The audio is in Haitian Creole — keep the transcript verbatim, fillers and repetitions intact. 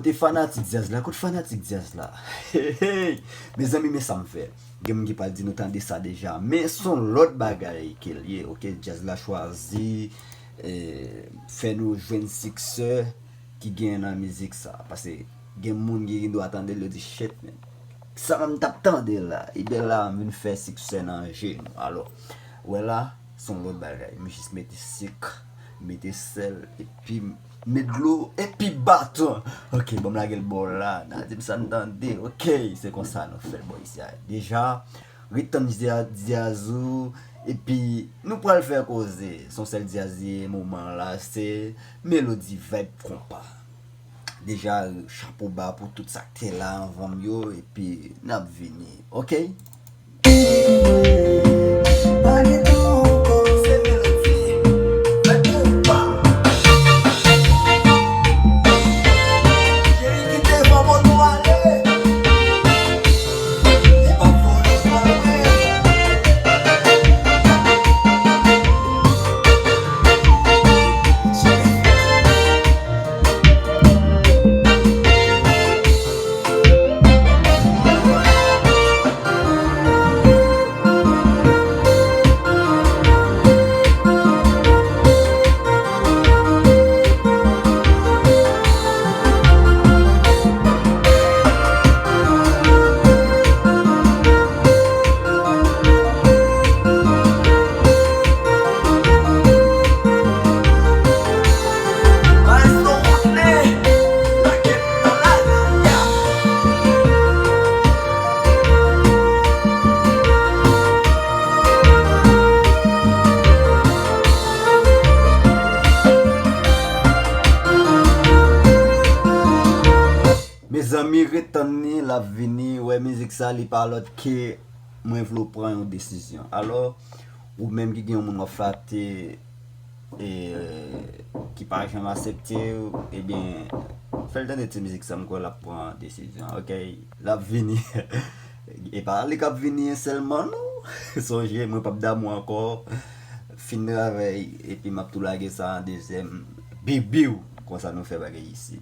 Kote fanatik djaz la, kote fanatik djaz la. Hey, hey. Mezanmi, men sa m fè. Gen moun ki pral di nou tande sa deja. Men s on lòt bagay ke l ye, oke? Djaz la chwazi eh, fè nou jwenn siksè ki gen nan mizik sa. Paske gen moun ki gen dwa tande l, yo di, "Shit, man. Sa m t ap tande la." Ebyen la, m vin fè siksè nan je nou. Alò, wè la, s on lòt bagay. M jis mete sik, mete sèl, epi met dlo, epi baton. Oke, ban m lage l bò la. N a di m sa n tande. Oke, se konsa nou fè l bò isi a. Deja, ret tann djaz ou, epi nou pral fè koze. S on sèl djaz ye moman la, se melodi, vibe, konpa. Deja, chapo ba pou tout sa k te la anvan m yo, epi n ap vini, oke? Pa gen tan ankò, se melodi, vibe, konpa. Cheri, kite fanm nou ale. Li p ap voye w ale. Mezanmi, ret tann li, l ap vini. Wè, mizik sa, li pa lòt ke mwen vle w pran yon desizyon. Alò, ou menm ki gen yon moun w ap flate, e, ki pa janm aksepte w, ebyen, fè l tande ti mizik sa, m kwè l ap pran desizyon, oke? L ap vini. E pa li k ap vini sèlman, non. Sonje, mwen p ap damou ankò. Fin travay, epi m ap tou lage sa an dezyèm. Bibiw! Konsa nou fè bagay isi.